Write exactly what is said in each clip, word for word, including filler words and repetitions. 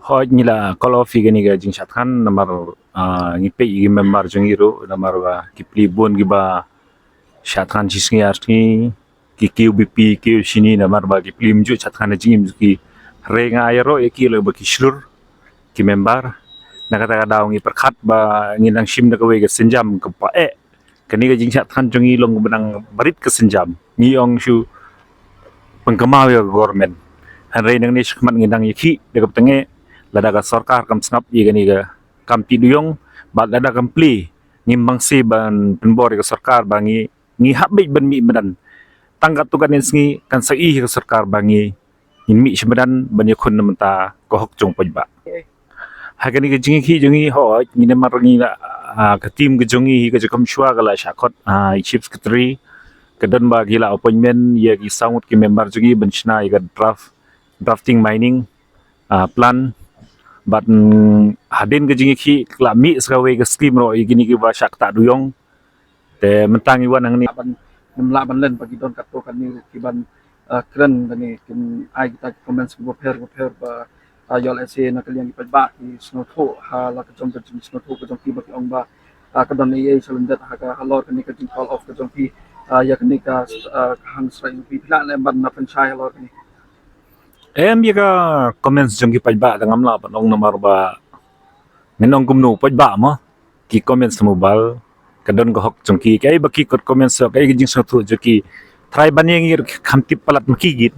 Hoi, ngi la call off ïa kane ka jingshad thngan namar, ah, ngi peit ïa ki member jong ngi ruh namar ba ki plie bun kiba shad thngan shi sngi ar sngi, ki kiew bipi, kiew shini namar ba ki plie ym ju shad thngan ha jingim jong ki. Hynrei nga ïaroh ïa ki lada ba ki shlur ki member. Na kata ka daw ngi pyrkhat ba ngin nang shim da kawei ka sienjam kaba eh. Kane ka jingshad thngan jong ngi long kaba nang barit ka sienjam. Ngi ong shu pynkynmaw ïa ka government. Hynrei nangne shakhmat ngi dang ïakhih da kaba tyngeh, lada ka sorkar kam sngap ïa kane ka kam tih duyong, bad lada kam plie, ngim bang sih ban pynbor ïa ka sorkar ba ngi, ngi hap beit ban mih madan. Tang katto katne sngi kan sa ïohi ïa ka sorkar ba ngi, ngin mih sha madan ban ïakhun na bynta ka hok jong u paidbah. Ha kane ka jingïakhih jong ngi, hoi, ngi namar ngi la, ah, ka team ka jong ngi hi ka jong ka mynshwa ka la shah khot, ah, i Chief Secretary, ka don ba ki la appointment ïa ki saw ngut ki member jong ngi ban shna ïa ka draft, drafting mining, ah, plan. Bad, mm, hadien ka jingïakhih la mih sa kawei ka scheme ruh ïa kine kiba shah ktah duyong. Te mynta ngi wan hangne ban, ngim lah ban len ba ki don katto katne ki ban, ah, kren da ngi, kin ai kita ki comments kiba pher ba pher ba, ah, ïoh lehse na ka liang ki paidbah ki sngewthuh ha la ka jong ka jingsngewthuh ka jong ki ba ki ong ba, ah, ka don ei ei shalyndet ha ka halor kane ka jing call off ka jong ki, ah, ïa kane ka, ah, ka hang strike jong ki. Phi lah ne ban na pynshai halor kane? Em, ïa ka comments jong ki paidbah te ngam lah ban ong namar ba ngin ong kumno, paidbah mo. Ki comments mobile, ka don ka hok jong ki, kaei ba ki kot comments, kaei ka jingsngewthuh jong ki. Trai ban ïa ngi ruh kham tip palat ma ki git.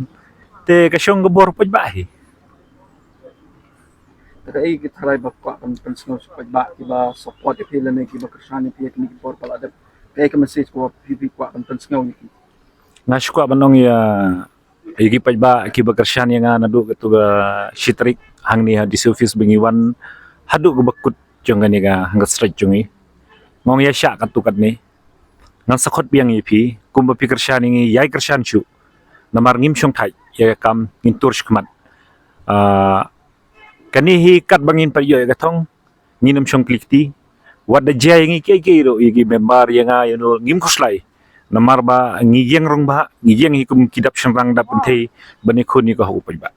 Te ka shong ka bor paidbah hi. Te kaei ki trai ba kwah ban pynsngew sha paidbah kiba support ïa phi lane kiba kyrshan ïa phi ïa kine ki bor ba la dep? Kaei ka message kaba phi, phi kwah ban pynsngew ïa ki? Nga shu kwah ban ong ïa, ïa ki paidbah kiba kyrshan ïa nga naduh katto ka shi tarik hangne ha D C office ba ngi wan haduh kaba kut jong kane ka hangka stretch jong ngi. Nga ong ïa shah katto katne. Ngan sa khot biang ïa phi, kumba phi kyrshan ïa ngi, ïai kyrshan shuh. Namar ngim shong thait ïa ka kam, ngin tur shakhmat. Ah, kane hi katba ngin pat ïoh ïa ka thong, ngin ym shong kli kti. Wat da jia ïa ngi kiei kiei ruh, ïa ki member, ïa nga, ïa no, ngim khuslai. Namar ba ngi ïeng rangbah, ngi ïeng hi kum ki dap shynrang dap kynthei ban ïakhun ïa ka hok u paidbah.